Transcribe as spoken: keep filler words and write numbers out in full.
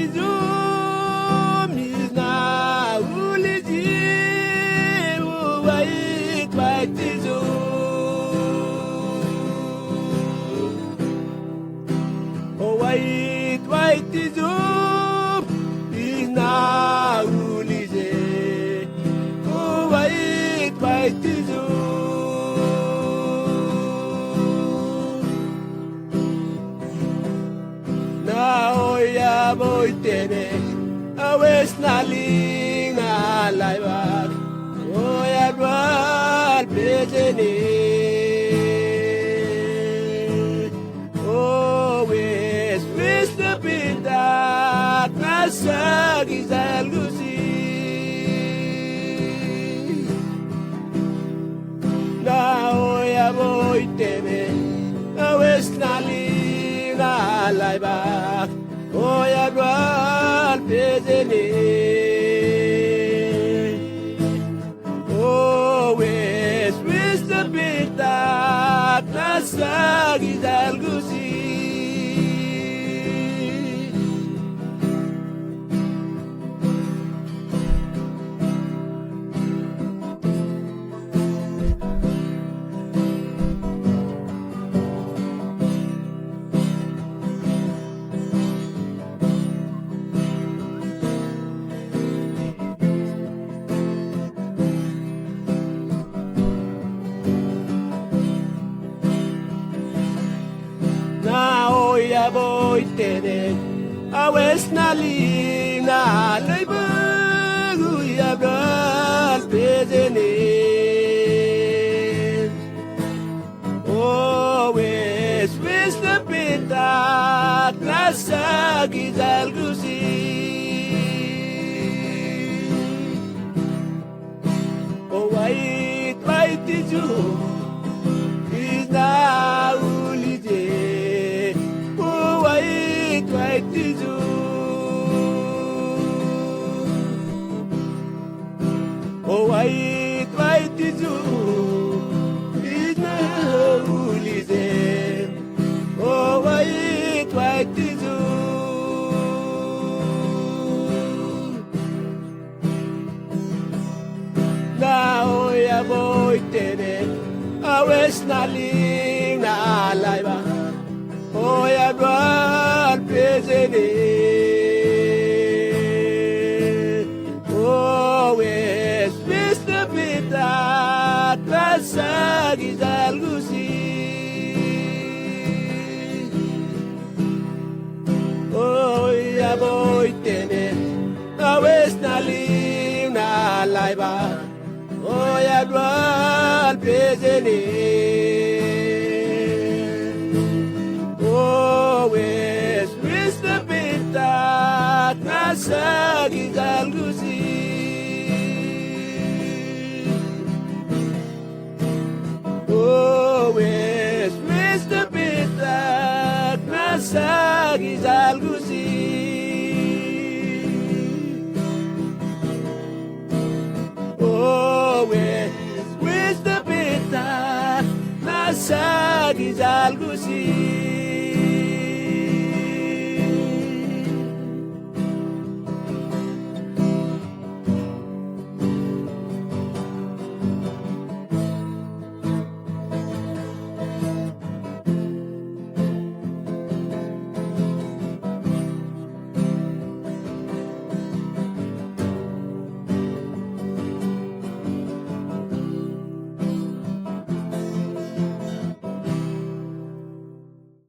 Tizum, is na uli ji, u wai twai tizum. O wai twai tizum, is na uli ji, u wai twai tizum. Na oi a boi tene, a wes na ling na lai bak, oi a dual pe tene. O wes, wes na pintat, na sa gi zal gusi. Na oi a boi teme, a wes na ling na lai bak, oi a dual pe tene. O wes, wes na pintat, na sa gi zal gusi. Na oi a boi tene, a wes na ling na lai bak, oi a dual pe tene. O wes, wes na pintat, na sa gi zal gusi. O wai twai tizum, is na uli ji, u wai twai tizum. O wai twai tizum, is na uli ji, u wai twai tizum. Na oi a boi tene, a wes na ling na lai bak, oi a dual pe tene. O wes, wes na pintat, na sa gi zal gusi. Oi a boi tene, a wes na ling na lai bak, oi a dual pe tene. O wes, wes na pintat, na sa gi zal gusi. O wes, wes na pintat, na sa gi zal gusi. O wes, wes na pintat, na sa gi zal gusi.